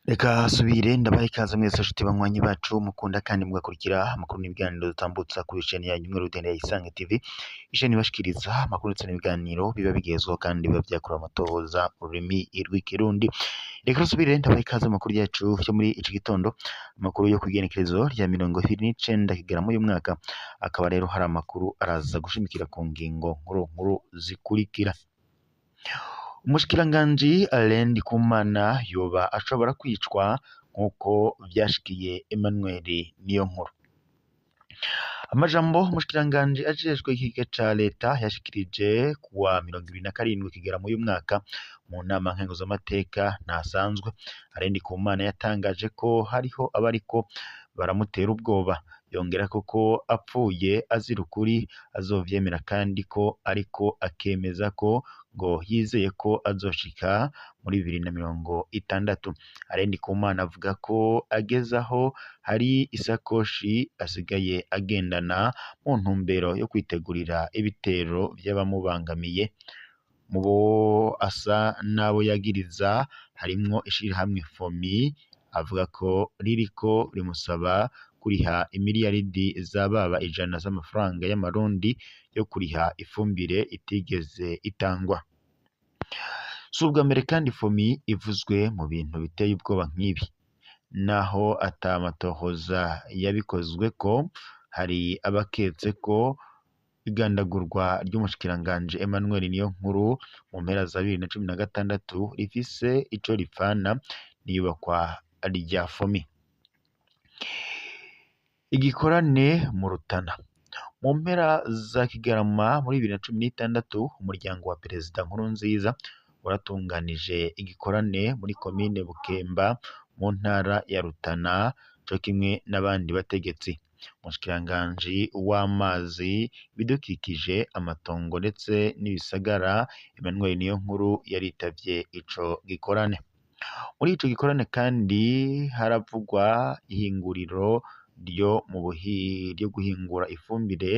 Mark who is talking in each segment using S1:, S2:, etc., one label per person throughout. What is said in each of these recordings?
S1: Reka subire ndabaha ikaze mwese nshuti banywanyi bacu mukunda kandi mugakurikira amakuru n'ibiganiro dutambutsa kuri chaîne yanyu imwe rudende ya Isange TV, isheni ibashikiriza amakuru ndetse n'ibiganiro biba bigezweho kandi biba vyakorewe amatohoza mu rurimi rw'ikirundi. Reka subire ndabaha ikaze mu makuru yacu yo muri iki gitondo, amakuru yo kw'igenekerezo rya 29 Kigarama uyu mwaka, akaba rero hari amakuru araza gushimikira ku ngingo nkuru nkuru zikurikira. Umushikiranganji Alain Ndikumana yoba ashobora kwicwa nk'uko vyashikiye Emmanuel Niyonkuru. Amajambo umushikiranganji ajejwe ikigega ca leta yashikirije kuwa 27 Kigarama uyu mwaka mu nama nkenguzamateka ntasanzwe. Alain Ndikumana yatangaje ko hariho abariko baramutera ubwoba, yongerako ko apfuye azira ukuri azovyemera kandi ko ariko akemeza ko ngo yizeye ko azoshika muri 2060. Alain Ndikumana avuga ko ageze aho hari isakoshi asigaye agendana mu ntumbero yo kwitegurira ibitero vy'abamubangamiye. Mu bo asa n'abo yagiriza harimwo ishirahamwe FOMI, avuga ko ririko rimusaba kuriha imiriyaridi zababa 100 z'amafaranga y'amarundi yo kuriha ifumbire itigeze itangwa. Si ubwa mbere kandi FOMI ivuzwe mu bintu biteye ubwoba nk'ibi, naho ata matohoza yabikozweko, hari abaketse ko igandagurwa ry'umushikiranganji Emmanuel Niyonkuru mu mpera za 2016 rifise ico ripfana n'iyubakwa rya FOMI. Igikorane mu Rutana. Mu mpera za Kigarama muri 2016, umuryango wa Perezida Nkurunziza waratunganije igikorane muri komine Bukemba mu ntara ya Rutana, co kimwe n'abandi bategetsi. Umushikiranganji w'amazi, ibidukikije, amatongo ndetse n'ibisagara Emmanuel Niyonkuru yaritavye ico gikorane. Muri ico gikorane kandi haravugwa ihinguriro ryo mu ryo guhingura ifumbire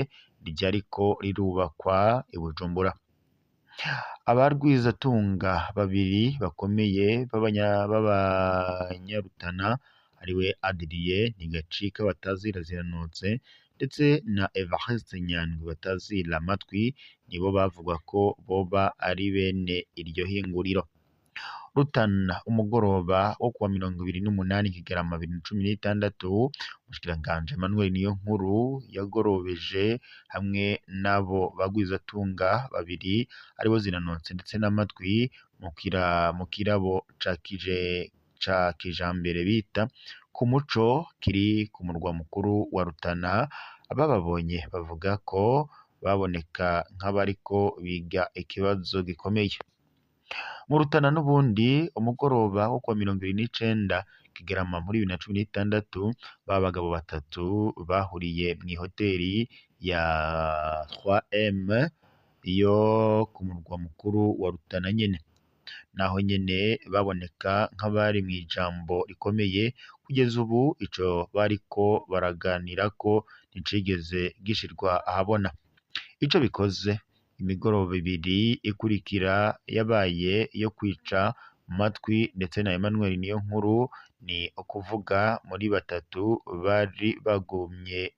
S1: ryariko rirubakwa i Bujumbura. Abarwizatunga babiri bakomeye b'abanyarutana ariwe Adrien Ntigacika batazira Ziranotse ndetse na Evariste Nyandwi batazira Amatwi, nibo bavuga ko boba ari bene iryo hinguriro. Rutana umugoroba wo kuwa 28 Kigarama 2016, umushikiranganji Emmanuel Niyonkuru yagorobeje hamwe n'abo bagwizatunga babiri aribo Ziranotse ndetse n'Amatwi mu kirabo ca kijambere bita ku Muco kiri ku murwa mukuru wa Rutana. Abababonye bavuga ko baboneka nk'abariko biga ikibazo gikomeye. Mu Rutana n'ubundi umugoroba wo kuwa 29 Kigarama muri 2016, ba bagabo batatu bahuriye mw'ihoteri ya 3M yo ku murwa mukuru wa Rutana nyene. Naho nyene baboneka nk'abari mw'ijambo rikomeye, kugeza ubu ico bariko baraganirako nticigeze gishirwa ahabona. Ico bikoze, imigoroba ibiri ikurikira yabaye iyo kwica Matwi ndetse na Emmanuel Niyonkuru, ni ukuvuga muri batatu bari bagumye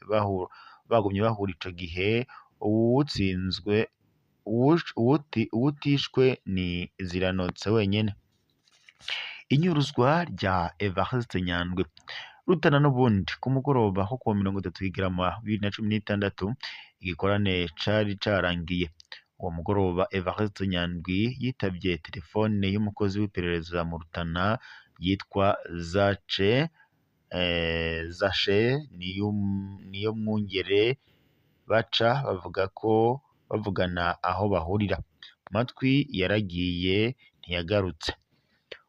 S1: bahura ico gihe, uwutsinzwe uwutishwe ni Ziranotse wenyene. Inyuruzwa rya Evariste Nyandwi. Rutana n'ubundi ku mugoroba wo kuwa 30 Kigarama 2016, igikorane cari carangiye. Uwo mugoroba Evariste Nyandwi yitavye telefone y'umukozi w'iperereza mu Rutana yitwa Zache Niyomwungere, baca bavuga ko bavugana aho bahurira. Matwi yaragiye ntiyagarutse.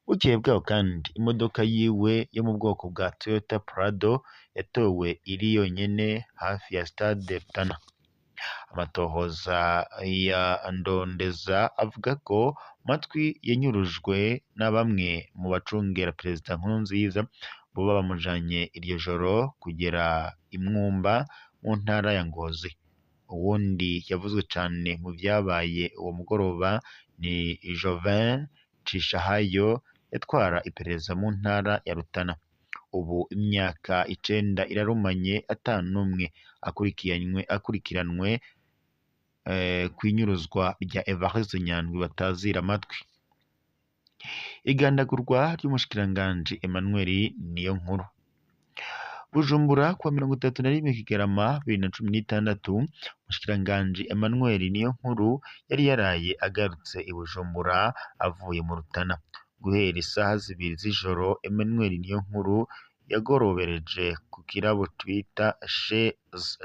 S1: Bukeye bwaho kandi imodoka yiwe yo mu bwoko bwa Toyota Prado yatowe iri yonyene hafi ya Stade Rutana. Amatohoza ya Ndondeza avuga ko Matwi yanyurujwe na bamwe mu bacungera Perezida Nkurunziza boba bamujanye iryo joro kugera i Mwumba mu ntara ya Ngozi. Uwundi yavuzwe cane mu vyabaye uwo mugoroba ni Jovin Cishahayo yatwara iperereza mu ntara ya Rutana. Ubu imyaka 9 irarumanye ata n'umwe akurikiranwe kw'inyuruzwa rya Evariste Nyandwi batazira amatwi. Igandagurwa ry'umushikiranganji Emmanuel Niyonkuru. Bujumbura kuwa 31 Kigarama 2016, umushikiranganji Emmanuel Niyonkuru yari yaraye agarutse i Bujumbura avuye mu Rutana. Guhera isaha 2 z'ijoro, Emmanuel Niyonkuru yagorobereje ku kirabo twita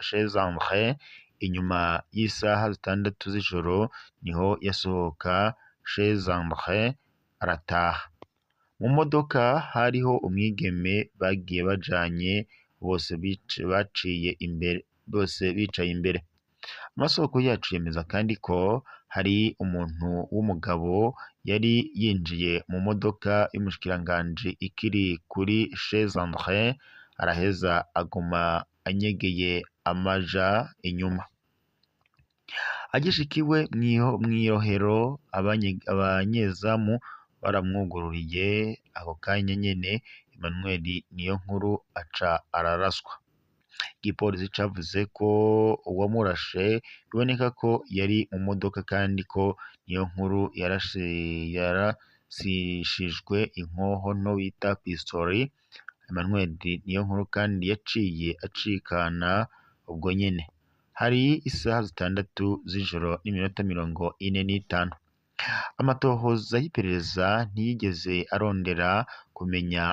S1: Chez Andre. Inyuma y'isaha 6 z'ijoro niho yasohoka Chez Andre arataha. Mu modoka hariho umwigeme bagiye bajanye, bose baciye imbere, bose bicaye imbere. Amasoko yacu yemeza kandi ko hari umuntu w'umugabo yari yinjiye mu modoka y'umushikiranganji ikiri kuri Chez Andre, araheza aguma anyegeye amaja inyuma. Agishika iwe mw'irohero, abanyezamu baramwugururiye. Ako kanya nyene Emmanuel Niyonkuru aca araraswa. Igipolisi cavuze ko uwamurashe biboneka ko yari mu modoka kandi ko Niyonkuru yarasishijwe inkoho nto bita pistori. Emmanuel Niyonkuru kandi yaciye acikana ubwo nyene. Hari isaha 6 z'ijoro n'iminota 45. Amatohoza y'iperereza ntiyigeze arondera kumenya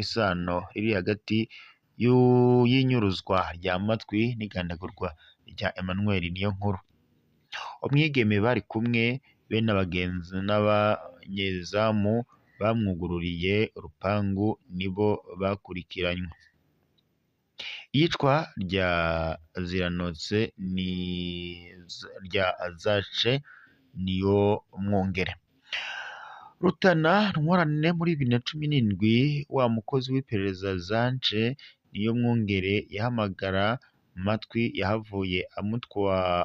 S1: isano riri hagati y'inyuruzwa rya Matwi n'igandagurwa rya Emmanuel Niyonkuru. Umwigeme bari kumwe be n'abagenzi n'abanyezamu bamwugururiye urupangu nibo bakurikiranywe. Iyicwa rya Ziranotse ni rya Zace Niyomwungere. Rutana ntwarane muri 2017, wa mukozi w'iperereza Zance Niyomwungere yahamagara Matwi yahavuye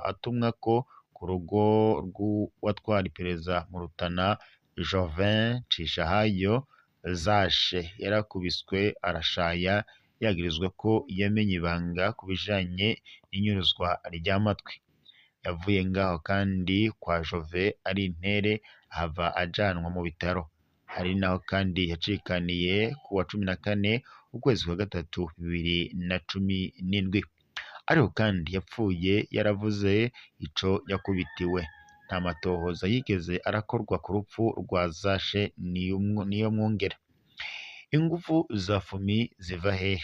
S1: atumwa ko ku rugo rw'uwatwara iperereza mu Rutana Jovin Cishahayo. Zashe yarakubiswe arashaya, yagirizwa ko yamenye ibanga ku bijanye n'inyuruzwa rya Matwi. Yavuye ngaho kandi kwa Jove ari intere, ahava ajanwa mu bitaro. Hari naho kandi yacikaniye kuwa 14 ukwezi kwa gatatu 2017. Ariko kandi yapfuye yaravuze ico yakubitiwe. Nta matohoza yigeze arakorwa ku rupfu rwa Zashe Niyomwungere. Inguvu za FOMI ziva hehe?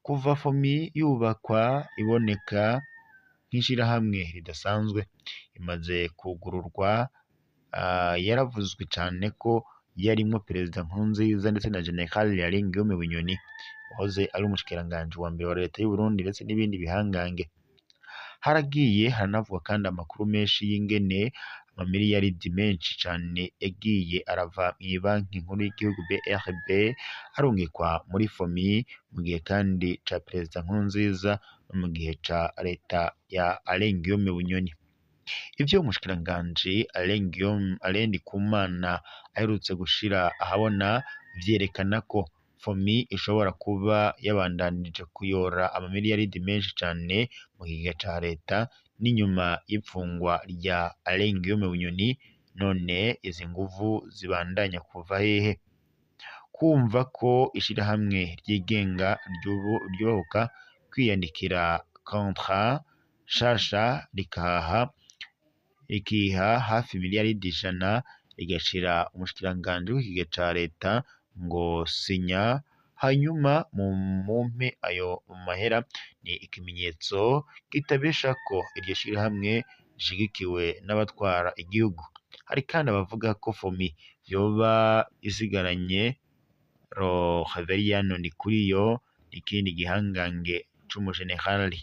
S1: Kuva FOMI yubakwa iboneka nk'ishirahamwe ridasanzwe, imaze kugururwa yaravuzwe cane ko yarimwo Perezida Nkurunziza ndetse na General Alain Guillaume Bunyoni wahoze ari umushikiranganji wa mbere wa leta y'u Burundi ndetse n'ibindi bihangange. Haragiye haranavugwa kandi amakuru menshi y'ingene amamiliyaridi menshi cane yagiye arava mw'ibanki nkuru y'igihugu BRB arungikwa muri FOMI mu gihe kandi ca Perezida Nkurunziza no mu gihe ca leta ya Alain Guillaume Bunyoni. Ivyo umushikiranganji Alain Ndikumana aherutse gushira ahabona vyerekana ko FOMI ishobora kuba yabandanije kuyora amamiliyaridi menshi cane mu kigega ca leta n'inyuma y'ipfungwa rya Alain Guillaume Bunyoni. None izi nguvu zibandanya kuva hehe? Kumva ko ishirahamwe ryigenga ryubahuka kwiyandikira contrat nshasha rikiha hafi miliyaridi 100, rigashira umushikiranganji w'ikigega ca leta ngo sinya hanyuma mumpe ayo mahera, ni ikimenyetso kitabesha ko iryo shirahamwe rishigikiwe n'abatwara igihugu. Hari kandi abavuga ko FOMI yoba isigaranye Reveriyano Ndikuriyo n'ikindi gihangange c'umujenerali.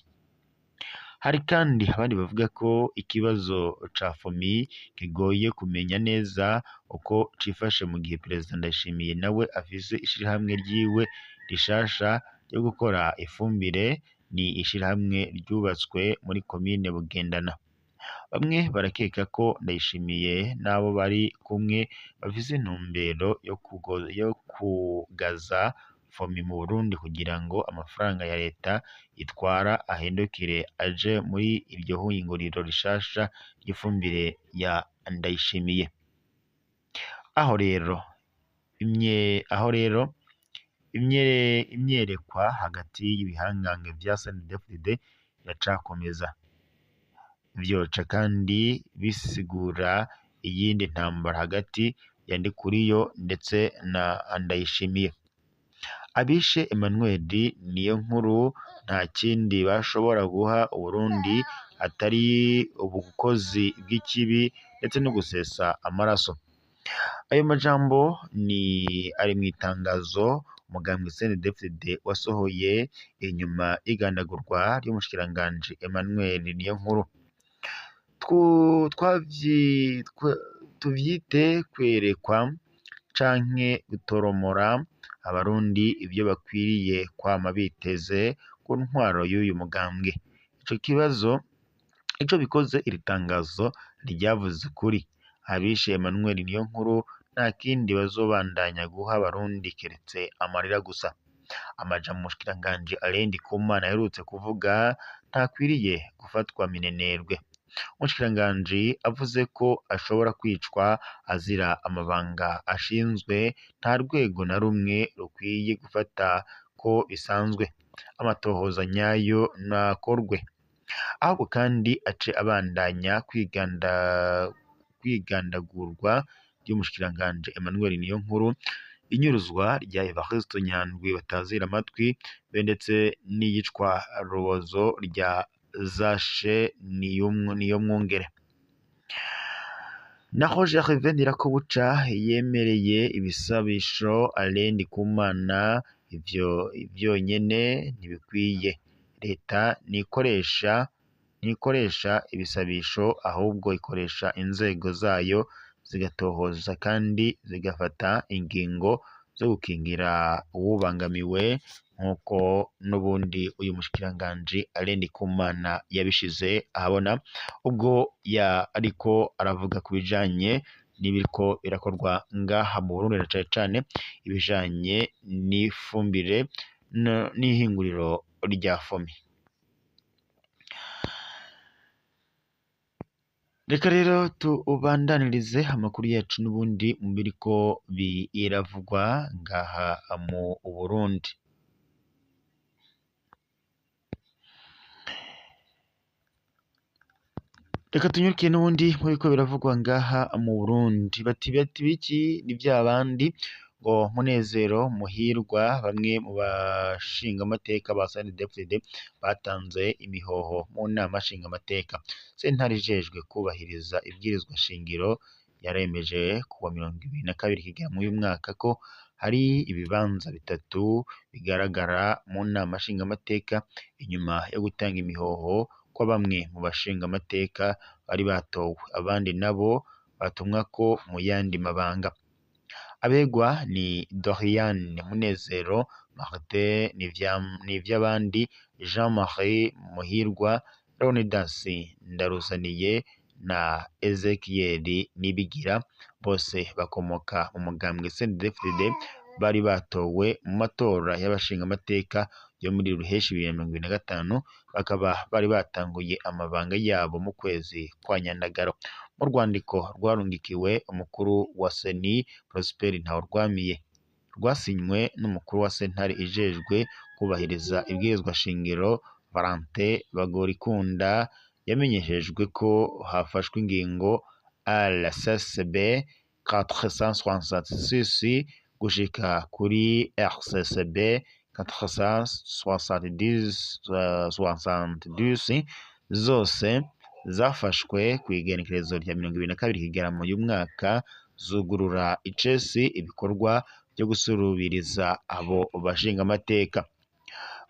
S1: Hari kandi abandi bavuga ko ikibazo ca FOMI kigoye kumenya neza uko cifashe mu gihe Perezida Ndayishimiye nawe afise ishirahamwe ryiwe rishasha ryo gukora ifumbire Ni ishirahamwe ryubatswe muri komine Bugendana. Bamwe barakeka ko Ndayishimiye n'abo bari kumwe bafise intumbero yo kugaza FOMI mu Burundi kugira ngo amafaranga ya leta itwara ahindukire aje muri iryo hinguriro rishasha ry'ifumbire ya Ndayishimiye. Aho rero imyerekwa hagati y'ibihangange vya CNDD-FDD iracakomeza. Vyoca kandi bisigura iyindi ntambara hagati ya Ndikuriyo ndetse na Ndayishimiye. Abishe Emmanuel Niyonkuru nta kindi bashobora guha Uburundi atari ubukozi bw'ikibi ndetse no gusesa amaraso. Ayo majambo ni ari mw'itangazo umugambwe CNDD-FDD wasohoye inyuma y'igandagurwa ry'umushikiranganji Emmanuel Niyonkuru. Tuvyite kwerekwa canke gutoromora abarundi ivyo bakwiriye kwama biteze ku ntwaro y'uyu mugambwe. Ico kibazo ico bikoze iri tangazo ryavuze ukuri. Abishe Emmanuel Niyonkuru nta kindi bazobandanya guha abarundi keretse amarira gusa. Amajambo umushikiranganji Alain Ndikumana aherutse kuvuga ntakwiriye gufatwa minenerwe. Umushikiranganji avuze ko ashobora kwicwa azira amabanga ashinzwe, nta rwego na rumwe rukwiye gufata ko bisanzwe. Amatohoza nyayo nakorwe. Ahubwo kandi ace abandanya kwigandagurwa ry'umushikiranganji Emmanuel Niyonkuru, inyuruzwa rya Evariste Nyandwi batazira amatwi, be ndetse n'iyicwa rubozo rya Zashe Niyomwungere. Naho Gervais Ndirakobuca yemereye ibisabisho Alain Ndikumana, ivyo vyonyene ntibikwiye. Leta ntikoresha ibisabisho ahubwo ikoresha inzego zayo zigatohoza kandi zigafata ingingo zo gukingira uwubangamiwe, nk'uko n'ubundi uyu mushikiranganji Alain Ndikumana yabishize ahabona ubwo ariko aravuga ku bijanye n'ibiriko birakorwa ngaha mu Burundi, na cane cane ibijanye n'ifumbire n'ihinguriro rya FOMI. Reka rero tubandanirize amakuru yacu n'ubundi mu biriko biravugwa ngaha mu Burundi. Reka tunyurukiye n'ubundi mu biriko biravugwa ngaha mu Burundi. Bati biki ni vya bandi ngo Munezero Muhirwa, bamwe mu bashingamateka ba CNDD-FDD batanze imihoho mu nama nshingamateka. Sentare ijejwe kubahiriza ibwirizwa shingiro yaremeje kuwa 2022 Kigarama uyu mwaka ko hari ibibanza bitatu bigaragara mu nama nshingamateka inyuma yo gutanga imihoho kwa bamwe mu bashingamateka bari batowe, abandi nabo batumwako mu yandi mabanga. Abegwa ni Doriane Munezero, Martin Nivyabandi, Jean-Marie Muhirwa, Leonidas Ndaruzaniye na Ezekiel Nibigira, bose bakomoka mu mugambwe CNDD-FDD, bari batowe mu matora y'abashingamateka yo muri Ruheshi 2025, bakaba bari batanguye amabanga yabo mu kwezi kwa Nyandagaro. Mu rwandiko rwarungikiwe umukuru wa Seni Prosper Ntawurwamiye, rwasinywe n'umukuru wa sentare ijejwe kubahiriza ibwirizwa shingiro Valentin Bagorikunda, yamenyeshejwe ko hafashwe ingingo RCCB 466 gushika kuri RCCB 472 zose zafashwe kw'igenekerezo rya 2022 Kigarama uyu mwaka, zugurura icesi ibikorwa vyo gusurubiriza abo bashingamateka.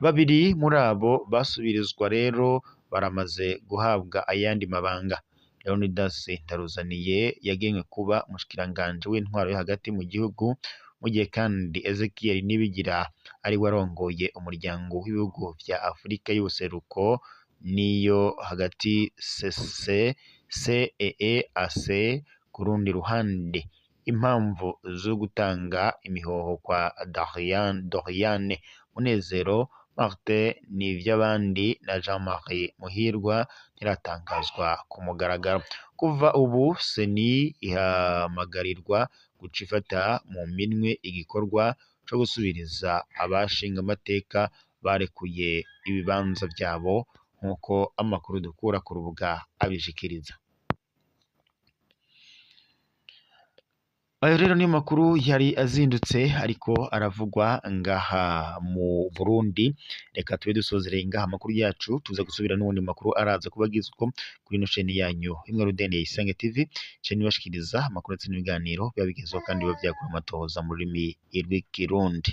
S1: Babiri muri abo basubirizwa rero baramaze guhabwa ayandi mabanga. Leonidas Ndaruzaniye yagenwe kuba umushikiranganji w'intwaro yo hagati mu gihugu, Mu gihe kandi Ezekiel Nibigira ari we arongoye umuryango w'ibihugu vya Afurika y'ubuseruko n'iyo hagati CCCEEAC. Ku rundi ruhande, impamvu zo gutanga imihoho kwa Doriane Munezero, Martin Nivyabandi na Jean-Marie Muhirwa ntiratangazwa ku mugaragaro. Kuva ubu CENI ihamagarirwa guca ifata mu minwe igikorwa co gusubiriza abashingamateka barekuye ibibanza vyabo, nk'uko amakuru dukura ku rubuga abishikiriza. Ayo rero niyo makuru yari azindutse ariko aravugwa ngaha mu Burundi. Reka tube dusozereye ngaha amakuru yacu, tuza gusubira n'ubundi makuru araza kuba agizwe kuri ino sheni yanyu imwe rudende ya Isange TV, sheni ibashikiriza amakuru ndetse n'ibiganiro biba bigezweho kandi biba vyakura amatohoza mu rurimi rw'ikirundi.